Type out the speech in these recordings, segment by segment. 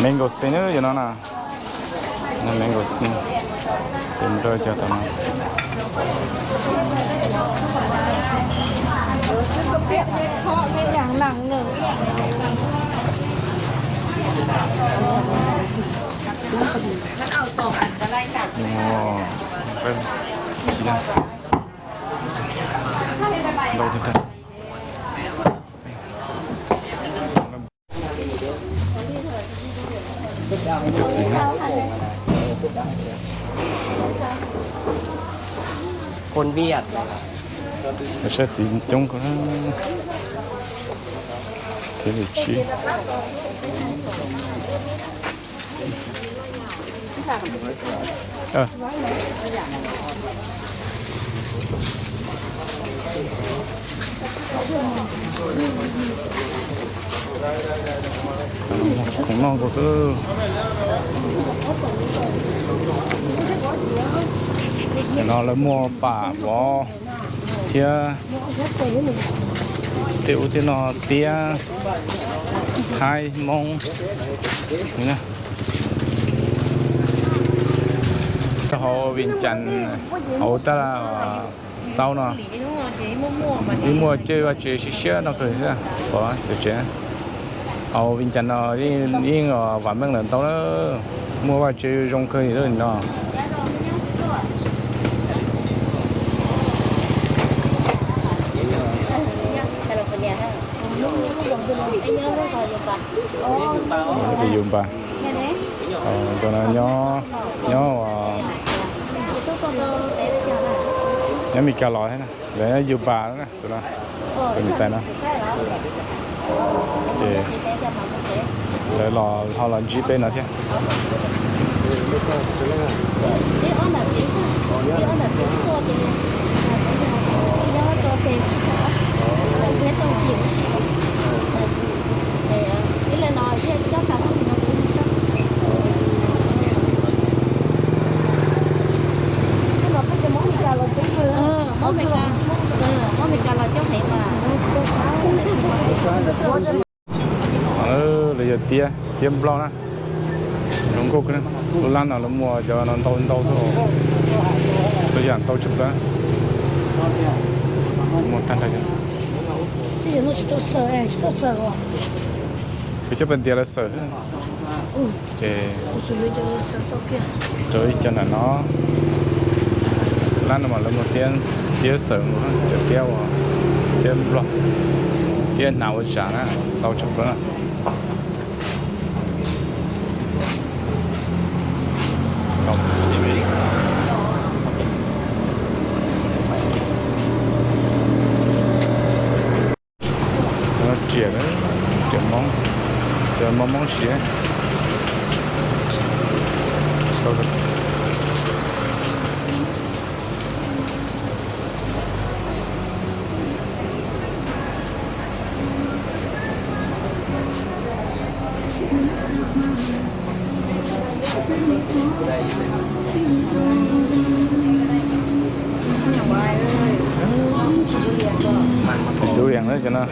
Mango seed na, yog no na. Mango seed. Ces rau cov tom no. Ntau tiag tiag. Cov txiv na. Saib txiv coob kawg. Txiv li tsib. Khoom noj kawg. Cov no lawv muaj pam vov thiab tej ub thiab no, tiab, thaib, hmoob. Txog hauv Vias Cas, hauv tab laj xaub no, ib muaj coj vaj tse siab siab no kawg xwb, pom cov tsev. Hauv Vias Cas no yeej vam meej lawm ntau na, muaj vaj tse zoo kawg li no. Yus npas, nyob, nyob, nyob Mes Kas los thiab na, lawv nyob Utah na, tus no, tus niam tais no. Ces lawv los ho los ntsib peb no thiab. Lawv yog tiab, tiab Nplog na. Zoo nkauj kawg. Lub lab no lawv muag cov no ntau ntau, txhua yam ntau tshaj plaws. Muag tag nrho. Kuv coj pas tias lawv xawm. Ces rau ib co nram no, lab no mas lawv muag tiab, tiab xawm, cov tiab, tiab Nplog, tiab hnav ua tsam na, ntau tshaj plaws na. Riam, riam Hmoob, riam Hmoob Hmoob siav. Txiv durian na cov no.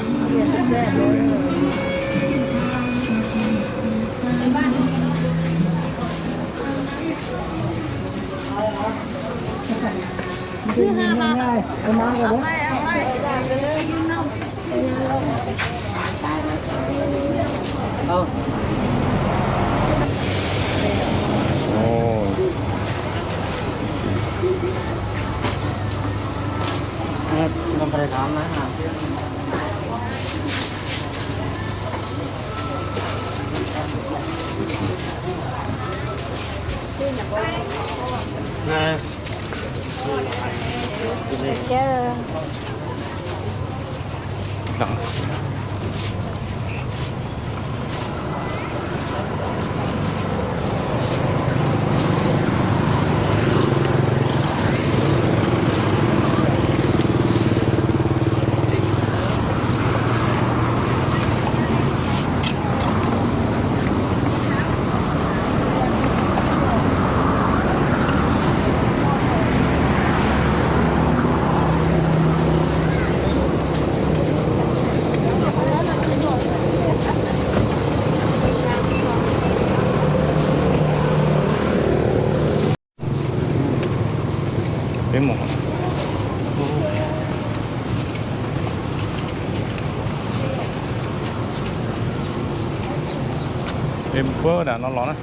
Peb puag nram no los na.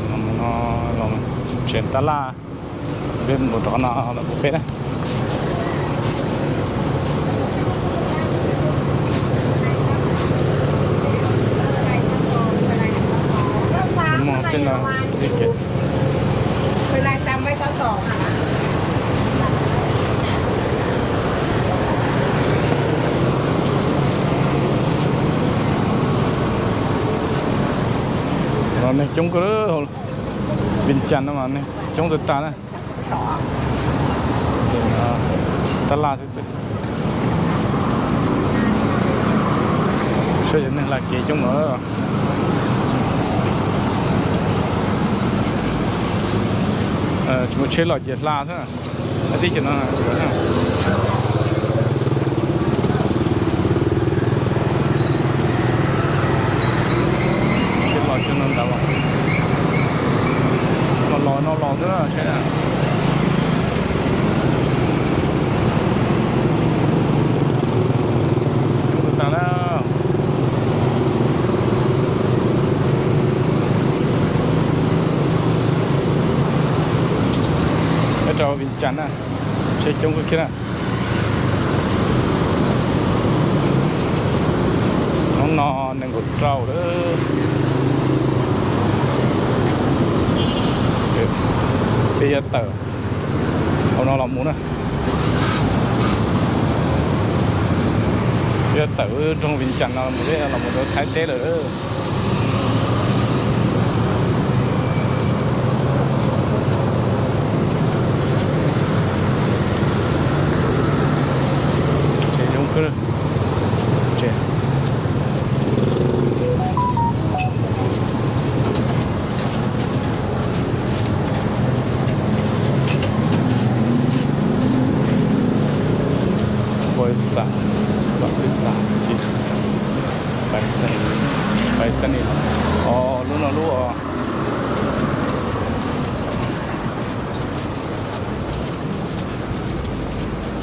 Los mus no, los tsev tab laj, peb mus rau qhov no los puag peb na. Muaj peb no, los neeg coob kawg, Vias Cas no mas neeg coob tag tag na. Tab laj xwb xwb. Saib cov neeg hla kev coob lawm. Tsis muaj tsheb los ces hla xwb. Tib cov no tsis muaj. Tsheb los cov no ntawd los, los no los xwb saib. Tag na. Nyob rau Vias Cas na, tsheb coob kawg kiag na. Hnub no nees nkaum rau lawm. Peb yuav tawm hauv no los mus na. Peb yuav tawm nroog Vias Cas no mus, los mus rau Thaib teb lawm. Tsev zoo kawg. Tsev Pais xas, pais xas, pais xas ni, o, lub no lub,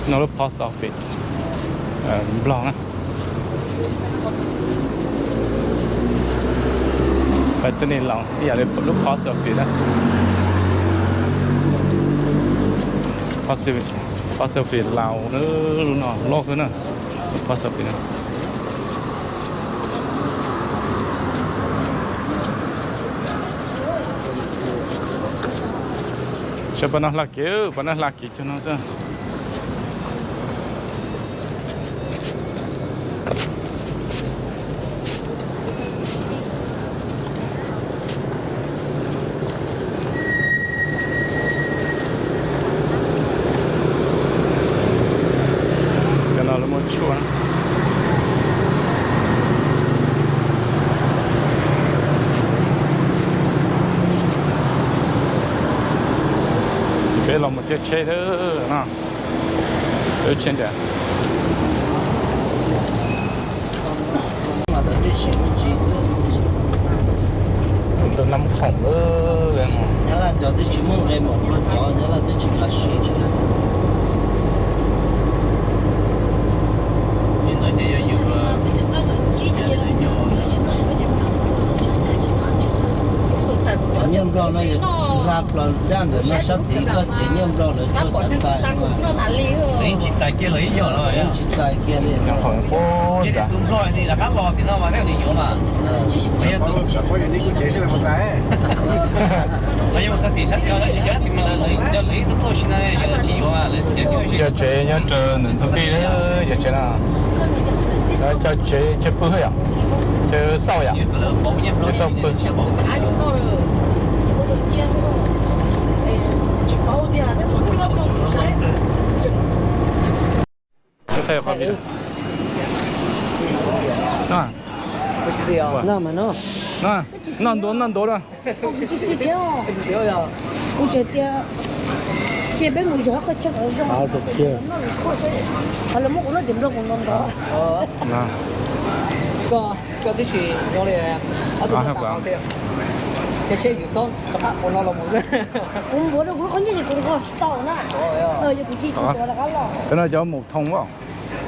no lub post office Nplog na. Pais xas ni Laus ib yam li lub post office na. Post office Laus na, lub no loj xwb na. Post office na. Saib pab no hla kev, pab no hla kev cov no xwb. Cov no lawv muaj tshuaj na. Peb los mus caij tsheb no. Caij tsheb ntiag. Tus Nab Khoom lawm. Nyob Laj cov twb tsis muaj nqe mom luag cov, nyob Laj twb tsis kav siv. Nyiaj Nplog no yog hla plaws dab ntawm no sab tid koj ces Nyiaj Nplog lawv tsuas xav txais. Tsis txais kiag los ib yam los tsis txais kiag li. Nab Khoom puag nram. Cov tsev nyob rau ntug dij, cov tsev no. Cov tsev chaw pw yom, chaw xauj yom, chaw xauj pw. Noj ntau, noj ntau da. Kuv tseem tias, cia peb mus zov qhov chaw zoo, qhov lawv muab kuv noj cev nplog kuv ntau ntau. Koj twb tsis zoo li, ob tug no tas tiag. Ces seb yus xob rov qab mus no los mus. Kuv npuav rau kuv lub qhov nyiaj ces kuv nqos tsis tau na. Yog kuv ci kuv tuav rov qab los. Cov no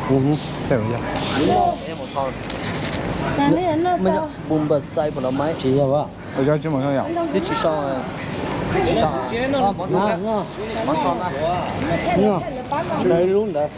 cov mus thoo as. Muaj nyob Bumba style puas no maiv? Tsis yog. Twb tsis so, tsis so. Lub ntawd.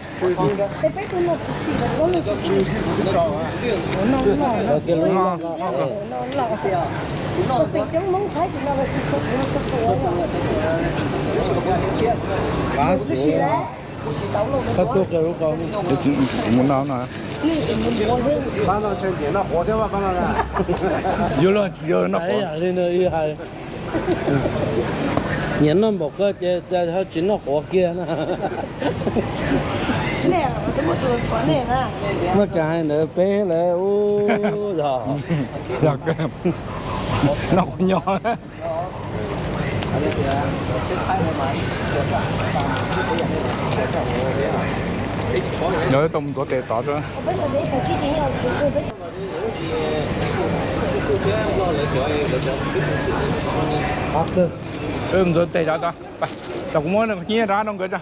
Koj tuaj qhia lub ko. Kuv mus no no. Yuav luag tsis yog noj quav li no ib hais. Nyiam noj npaum koj ces ho tsis noj quav kiag na. Muaj cas hais ntawd peb lawv ub yog. Noj quav nyo. Yog tau mus ntxuav tes tod. Ntxuav tes tod, tod kuv muab nyiaj rov rau nkawd tso.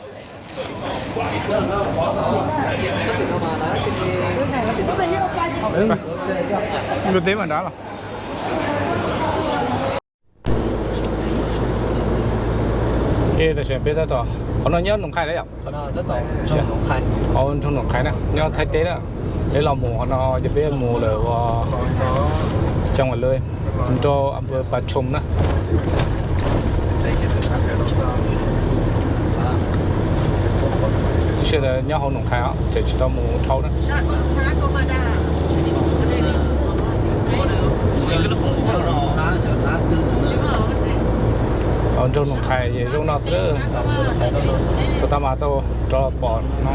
Nkawd teb mas nrad los. Tam sim peb tab tom, qhov no nyob Noom Qhais na yom? Nroog Noom Qhais na, nyob Thaib teb na. Peb los mus qhov no ces peb mus lawm ua Coo Vam Lwm, nrog Am Pw Pa Tshoo na. Sawv daws nyob hauv Noom Qhais os, ces tsis tau mus dhau na. Nroog Noom Qhais es zoo no xwb, txog tab mas tau rov pom no.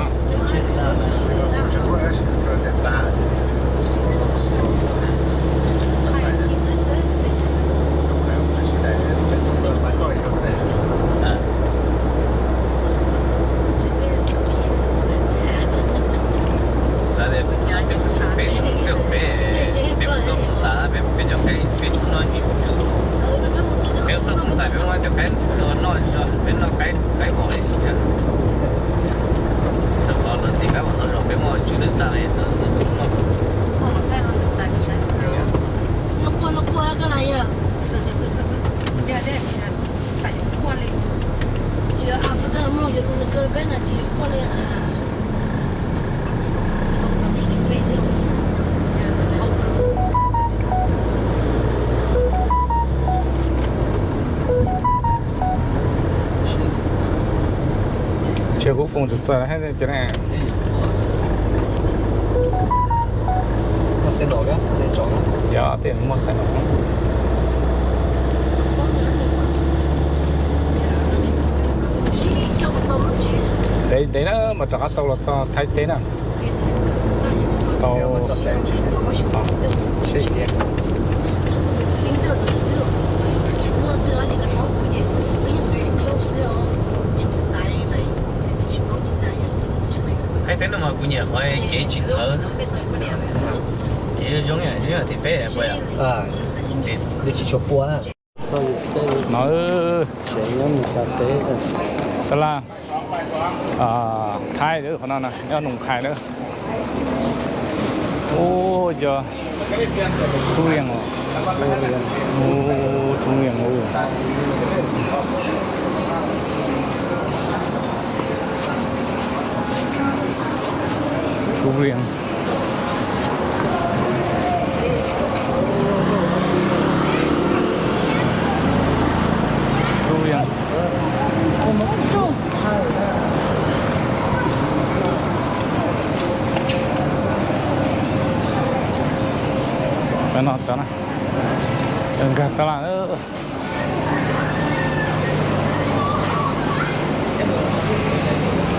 Xav tias peb, peb, peb tuaj mus tas, peb, peb cov qaib peb tsis muaj noj ncig mus tswb. Peb tuaj mus tas peb muab cov qaib tua noj tso, peb noj qaib, qaib mos li xwb thiab. Txog qhov lawv tiv qaib mos txog zog peb muab tswb lwj tag li txog xwb tus noj. Tsis kuv foom tsum txawm hab ces ne. Yog tej muaj xeem no. Ntev ntev na mas rov qab tau los txog Thaib teb na. Tau. Thaib teb no mas kuv nyiam qhov kev tsis txhawv, kev zoo zoo yam tim peb puas yog? Nws tsis tshua pua na. No, tab laj, Thaib lawm qhov no na, nyob Noom Qhais lawm. Ub, yog Thub Riam os. Ub, Thub Riam ub. Thub Riam. Thub Riam. Peb no tso na. Nkag tab laj.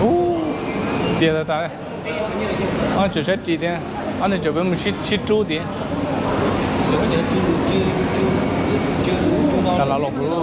Ub, txias tas tas. Ob tseem saib ris tias, ob tseem peb mus sib rub tias. Tas los los kuv no.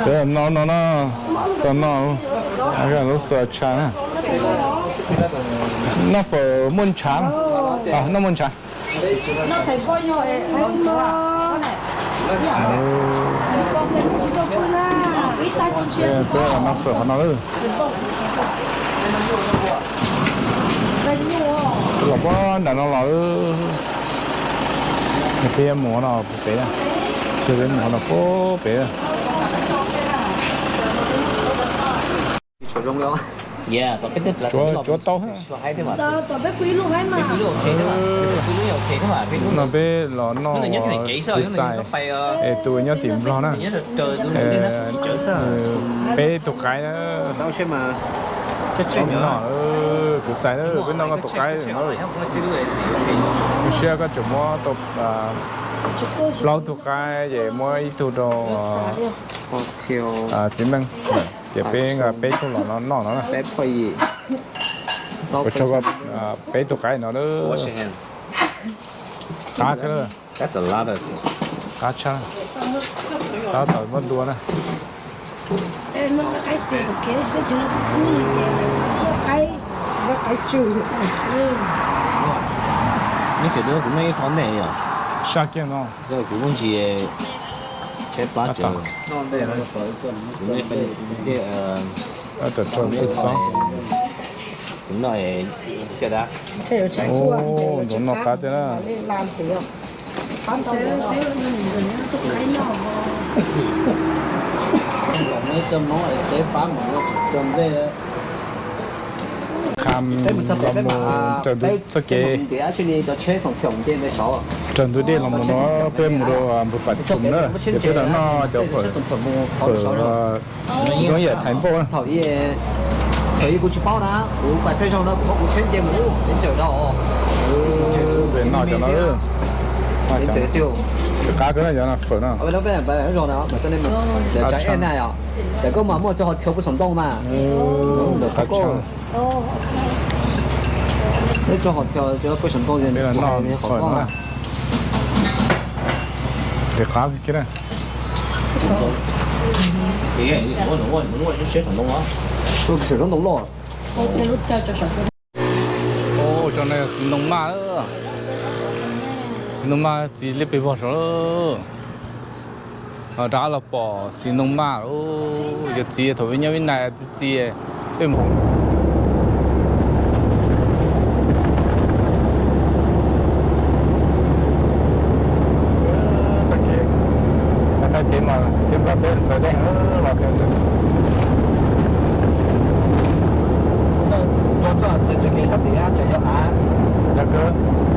Peb no no no, tau no lub xua tsha na. Noj fawm muaj ntshav, noj muaj ntshav. Peb los noj fawm qhov no lawm. Los puag nram no los, peb mus no puag pem, peb mus no puag pem. Tsuav tau. No peb los noj kwv xais es tus nyob tim Nplog na. Peb tus qaib na. Noj kwv xais, peb noj koj tus qaib na. Zoo siab koj tseem muab tau plaub tug qaib ces muab ib tug rau txiv neej, ces peb nqa peb tug los no noj no na. Ua tsaug koj peb tug qaib no na. Qab kawg, qab tshaj, qab tau muab dua na. Neb tseem tuaj kuv noj ib qho ntej yom? Sab kiag no. Kuv muab ntsis tshaib plab tsawv. Kuv noj ib qho ntej, kuv noj caj dab. Ntxuav noj qab tiag na. Kham los mus raws ntu txoj kev, raws ntu dej los mus no peb mus rau Npus Pas Tshum na, ces peb los noj cov fawm, fawm zoo yam Thaiv Npauj na. Peb noj cov no, txiv qab kawg cov no fawm no. Peb los noj fawm no, txiv qab kiag na. Ua tsaug no yog txiv ntoo maj, txiv ntoo maj txiv liab pes vog saud. Rov qab los pom txiv ntoo maj, yog txiv thaum peb nyob Vib Nais txiv txiv peb mus. Thaib pem mas tib nplooj teb txawv deb los. Yog kawg.